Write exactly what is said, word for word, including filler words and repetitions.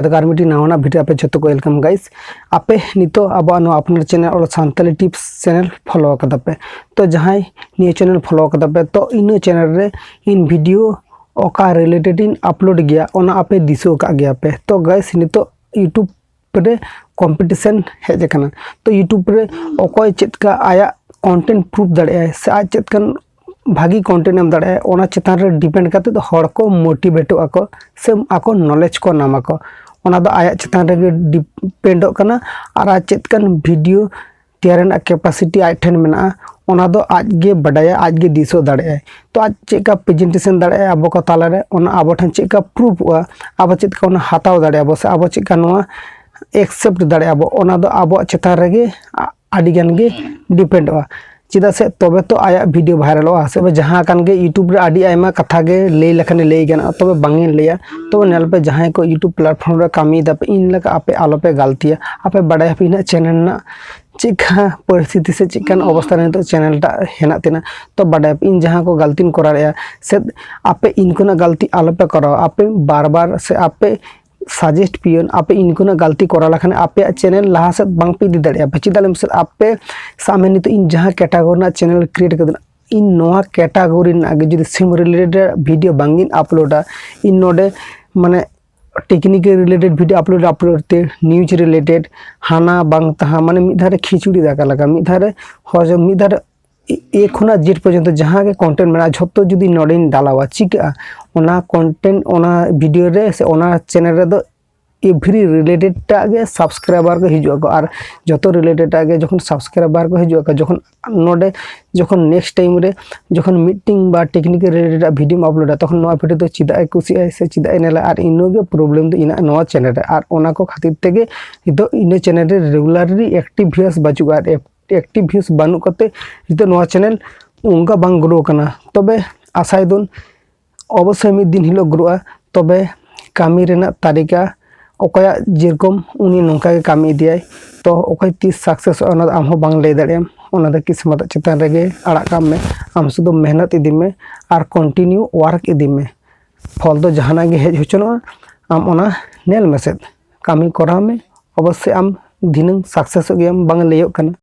ᱟᱫᱚ ᱟᱨ ᱢᱤᱫᱴᱤᱡ ᱱᱟᱣᱟᱱᱟᱜ video ᱟᱯᱮ ᱡᱷᱚᱛᱚ ᱠᱚ welcome guys᱾ ᱟᱯᱮ ᱱᱤᱛᱚᱜ ᱟᱵᱚᱣᱟᱜ ᱱᱚᱣᱟ ᱟᱯᱱᱟᱨ channel ᱚᱞ ᱥᱟᱱᱛᱟᱞᱤ tips channel follow ᱟᱠᱟᱫᱟ ᱯᱮ᱾ ᱛᱚ ᱡᱟᱦᱟᱸᱭ ᱱᱤᱭᱟᱹ channel follow ᱟᱠᱟᱫᱟ ᱯᱮ, ᱛᱚ ᱤᱱᱟᱹ channel ᱨᱮ ᱤᱧ video ᱚᱠᱟ related ᱤᱧ upload ᱜᱮᱭᱟ, ᱚᱱᱟ ᱟᱯᱮ ᱫᱤᱥᱟᱹ ᱟᱠᱟᱫ ᱜᱮᱭᱟ ᱯᱮ᱾ ᱛᱚ guys, ᱱᱤᱛᱚᱜ YouTube ᱨᱮ competition ᱦᱮᱡ ᱟᱠᱟᱱᱟ᱾ ᱛᱚ YouTube ᱨᱮ ᱚᱠᱚᱭ ᱪᱮᱫ ᱞᱮᱠᱟ ᱟᱭᱟᱜ content proof ᱫᱟᱲᱮᱭᱟᱜᱼᱟᱭ ᱥᱮ ᱟᱡ ᱪᱮᱫ ᱞᱮᱠᱟᱱ ᱵᱷᱟᱹᱜᱤ content ᱮᱢ ᱫᱟᱲᱮᱭᱟᱜᱼᱟᱭ, ᱚᱱᱟ ᱪᱮᱛᱟᱱ ᱨᱮ depend ᱠᱟᱛᱮ ᱦᱚᱲ ᱠᱚ motivate ᱚᱜᱼᱟ ᱠᱚ ᱥᱮ ᱟᱠᱚ knowledge ᱠᱚ ᱧᱟᱢᱟ ᱠᱚ᱾ ᱚᱱᱟ ᱫᱚ ᱟᱭᱟᱜ ᱪᱮᱛᱟᱱ ᱨᱮᱜᱮ depend ᱚᱜ ᱠᱟᱱᱟ, ᱟᱨ ᱟᱡ ᱪᱮᱫ ᱞᱮᱠᱟᱱ video ᱛᱮᱭᱟᱨ ᱨᱮᱱᱟᱜ capacity ᱟᱡ ᱴᱷᱮᱱ ᱢᱮᱱᱟᱜᱼᱟ, ᱚᱱᱟ ᱫᱚ ᱟᱡ ᱜᱮ ᱵᱟᱰᱟᱭᱟ, ᱟᱡ ᱜᱮ ᱫᱤᱥᱟᱹ ᱫᱟᱲᱮᱭᱟᱜᱼᱟᱭ᱾ ᱛᱚ ᱟᱡ ᱪᱮᱫ ᱞᱮᱠᱟ presentation ᱫᱟᱲᱮᱭᱟᱜᱼᱟᱭ ᱟᱵᱚ ᱠᱚ ᱛᱟᱞᱟᱨᱮ, ᱚᱱᱟ ᱟᱵᱚ ᱴᱷᱮᱱ ᱪᱮᱫ ᱞᱮᱠᱟ proof ᱚᱜᱼᱟ, ᱟᱵᱚ ᱪᱮᱫ ᱞᱮᱠᱟ ᱚᱱᱟ ᱦᱟᱛᱟᱣ ᱫᱟᱲᱮᱭᱟᱜᱼᱟ ᱵᱚ ᱥᱮ ᱟᱵᱚ ᱪᱮᱫ ᱞᱮᱠᱟ ᱱᱚᱣᱟ accept ᱫᱟᱲᱮᱭᱟᱜᱼᱟ ᱵᱚ, ᱚᱱᱟ ᱫᱚ ᱟᱵᱚᱣᱟᱜ ᱪᱮᱛᱟᱱ ᱨᱮᱜᱮ ᱟ- ᱟᱹᱰᱤ ᱜᱟᱱ ᱜᱮ depend ᱚᱜᱼᱟ᱾ ᱪᱮᱫᱟᱜ ᱥᱮ ᱛᱚᱵᱮ ᱛᱚ ᱟᱭᱟᱜ video viral ᱚᱜᱼᱟ᱾ ᱥᱮ ᱡᱟᱦᱟᱸ ᱠᱟᱱ ᱜᱮ YouTube ᱨᱮ ᱟᱹᱰᱤ ᱟᱭᱢᱟ ᱠᱟᱛᱷᱟ ᱜᱮ ᱞᱟᱹᱭ ᱞᱮᱠᱷᱟᱱ ᱞᱟᱹᱭ ᱜᱟᱱᱚᱜᱼᱟ, ᱛᱚᱵᱮ ᱵᱟᱝ ᱤᱧ ᱞᱟᱹᱭᱟ᱾ ᱛᱚᱵᱮ ᱧᱮᱞ ᱯᱮ, ᱡᱟᱦᱟᱸᱭ ᱠᱚ YouTube platform ᱨᱮ ᱠᱟᱹᱢᱤᱭ ᱫᱟᱯᱮ, ᱤᱧ ᱞᱮᱠᱟ ᱟᱯᱮ ᱟᱞᱚᱯᱮ ᱜᱟᱹᱞᱛᱤᱭᱟ᱾ ᱟᱯᱮ ᱵᱟᱰᱟᱭᱟᱯᱮ ᱤᱧᱟᱹᱜ channel ᱨᱮᱱᱟᱜ ᱪᱮᱫᱠᱟ ᱯᱚᱨᱤᱥᱛᱷᱤᱛᱤ ᱥᱮ ᱪᱮᱫᱠᱟᱱ ᱚᱵᱚᱥᱛᱟ ᱨᱮ ᱱᱤᱛᱚᱜ channel ᱴᱟᱜ ᱦᱮᱱᱟᱜ ᱛᱤᱧᱟᱹ᱾ ᱛᱚ ᱵᱟᱰᱟᱭᱟᱯᱮ ᱤᱧ ᱡᱟᱦᱟᱸ ᱠᱚ ᱜᱟᱹᱞᱛᱤᱧ ᱠᱚᱨᱟᱣᱮᱫᱼᱟ, ᱥᱮ ᱟᱯᱮ ᱤᱧ ᱠᱷᱚᱱᱟᱜ ᱜᱟᱹᱞᱛᱤ ᱟᱞᱚᱯᱮ ᱠᱚᱨᱟᱣᱟ᱾ ᱟᱯᱮ ᱵᱟᱨ ᱵᱟᱨ ᱥᱮ ᱟᱯᱮ suggest ᱯᱮᱭᱟᱹᱧ, ᱟᱯᱮ ᱤᱧ ᱠᱷᱚᱱᱟᱜ ᱜᱟᱹᱞᱛᱤ ᱠᱚᱨᱟᱣ ᱞᱮᱠᱷᱟᱱ ᱟᱯᱮᱭᱟᱜ channel ᱞᱟᱦᱟ ᱥᱮᱫ ᱵᱟᱝ ᱯᱮ ᱤᱫᱤ ᱫᱟᱲᱮᱭᱟᱜᱼᱟ᱾ ᱪᱮᱫᱟᱜ ᱞᱟᱹᱭ ᱢᱮᱥᱮ, ᱟᱯᱮ ᱥᱟᱵ ᱢᱮ ᱱᱤᱛᱚᱜ ᱤᱧ ᱡᱟᱦᱟᱸ category ᱨᱮᱱᱟᱜ channel create ᱠᱟᱫᱟ, ᱤᱧ ᱱᱚᱣᱟ category ᱨᱮᱱᱟᱜ ᱜᱮ ᱡᱩᱫᱤ sim related video ᱵᱟᱝ ᱤᱧ uploadᱟ, ᱤᱧ ᱱᱚᱰᱮ ᱢᱟᱱᱮ technical related video upload upload ᱛᱮ news related ᱦᱟᱱᱟ ᱵᱟᱝ ᱛᱟᱦᱟ, ᱢᱟᱱᱮ ᱢᱤᱫ ᱫᱷᱟᱣ ᱨᱮ ᱠᱷᱤᱪᱩᱲᱤ ᱫᱟᱠᱟ ᱞᱮᱠᱟ, ᱢᱤᱫ ᱫᱷᱟᱣ ᱨᱮ ᱦᱚᱡᱚᱢ, ᱢᱤᱫ ᱫᱷᱟᱣ ᱨᱮ A ᱠᱷᱚᱱᱟᱜ Z ᱯᱚᱨᱡᱚᱱᱛᱚ ᱡᱟᱦᱟᱸ ᱜᱮ content ᱢᱮᱱᱟᱜᱼᱟ, ᱡᱷᱚᱛᱚ ᱡᱩᱫᱤ ᱱᱚᱰᱮᱧ ᱰᱟᱞᱟᱣᱟ, ᱪᱤᱠᱟᱹᱜᱼᱟ? ᱚᱱᱟ content, ᱚᱱᱟ video ᱨᱮ ᱥᱮ ᱚᱱᱟ channel ᱨᱮᱫᱚ every related ᱴᱟᱜ ᱜᱮ subscriber ᱠᱚ ᱦᱤᱡᱩᱜ ᱟᱠᱚ, ᱟᱨ ᱡᱚᱛᱚ related ᱴᱟᱜ ᱜᱮ ᱡᱚᱠᱷᱚᱱ subscriber ᱠᱚ ᱦᱤᱡᱩᱜ ᱟᱠᱚ, ᱡᱚᱠᱷᱚᱱ ᱱᱚᱰᱮ ᱡᱚᱠᱷᱚᱱ next time ᱨᱮ ᱡᱚᱠᱷᱚᱱ meeting ᱵᱟ technical related ᱟᱜ videoᱢ uploadᱟ, ᱛᱚᱠᱷᱚᱱ ᱱᱚᱣᱟ video ᱫᱚ ᱪᱮᱫᱟᱜ ᱮ ᱠᱩᱥᱤᱭᱟᱜᱼᱟ ᱥᱮ ᱪᱮᱫᱟᱜ ᱮ ᱧᱮᱞᱟ, ᱟᱨ ᱤᱱᱟᱹᱜᱮ problem ᱫᱚ ᱤᱧᱟᱹᱜ ᱱᱚᱣᱟ channel ᱨᱮ᱾ ᱟᱨ ᱚᱱᱟ ᱠᱚ ᱠᱷᱟᱹᱛᱤᱨ ᱛᱮᱜᱮ ᱱᱤᱛᱚᱜ ᱤᱱᱟᱹ channel ᱨᱮ regularly active viewers ᱵᱟᱹᱪᱩᱜᱼᱟ, ᱟᱨ active views ᱵᱟᱹᱱᱩᱜ ᱠᱟᱛᱮ ᱱᱤᱛᱚᱜ ᱱᱚᱣᱟ channel ᱚᱱᱠᱟ ᱵᱟᱝ grow ᱠᱟᱱᱟ᱾ ᱛᱚᱵᱮ ᱟᱥᱟᱭ ᱫᱚᱧ ᱚᱵᱚᱥᱥᱳᱭ ᱢᱤᱫ ᱫᱤᱱ ᱦᱤᱞᱳᱜ ᱜᱨᱳᱜᱼᱟ᱾ ᱛᱚᱵᱮ ᱠᱟᱹᱢᱤ ᱨᱮᱱᱟᱜ ᱛᱟᱹᱨᱤᱠᱟ ᱚᱠᱚᱭᱟᱜ ᱡᱮᱨᱚᱠᱚᱢ ᱩᱱᱤ ᱱᱚᱝᱠᱟ ᱜᱮ ᱠᱟᱹᱢᱤ ᱤᱫᱤᱭᱟᱭ᱾ ᱛᱚ ᱚᱠᱚᱭ ᱛᱤᱥ ᱥᱟᱠᱥᱮᱥᱚᱜᱼᱟ ᱚᱱᱟ ᱫᱚ ᱟᱢ ᱦᱚᱸ ᱵᱟᱝ ᱞᱟᱹᱭ ᱫᱟᱲᱮᱭᱟᱜᱼᱟᱢ, ᱚᱱᱟ ᱫᱚ ᱠᱤᱥᱢᱚᱛ ᱪᱮᱛᱟᱱ ᱨᱮᱜᱮ ᱟᱲᱟᱜ ᱠᱟᱜ ᱢᱮ᱾ ᱟᱢ ᱥᱩᱫᱷᱩ ᱢᱮᱦᱱᱚᱛ ᱤᱫᱤ ᱢᱮ ᱟᱨ continue work ᱤᱫᱤ ᱢᱮ᱾ ᱯᱷᱚᱞ ᱫᱚ ᱡᱟᱦᱟᱱᱟᱜ ᱜᱮ ᱦᱮᱡ ᱦᱚᱪᱚᱱᱚᱜᱼᱟ, ᱟᱢ ᱚᱱᱟ ᱧᱮᱞ ᱢᱮᱥᱮᱫ, ᱠᱟᱹᱢᱤ ᱠᱚᱨᱟᱣ ᱢᱮ, ᱚᱵᱚᱥᱥᱳᱭ ᱟᱢ ᱫᱷᱤᱱᱟᱹᱝ ᱥᱟᱠᱥᱮᱥᱚᱜ ᱜᱮᱭᱟᱢ, ᱵᱟᱝ ᱞᱟᱹᱭᱚᱜ ᱠᱟᱱᱟ᱾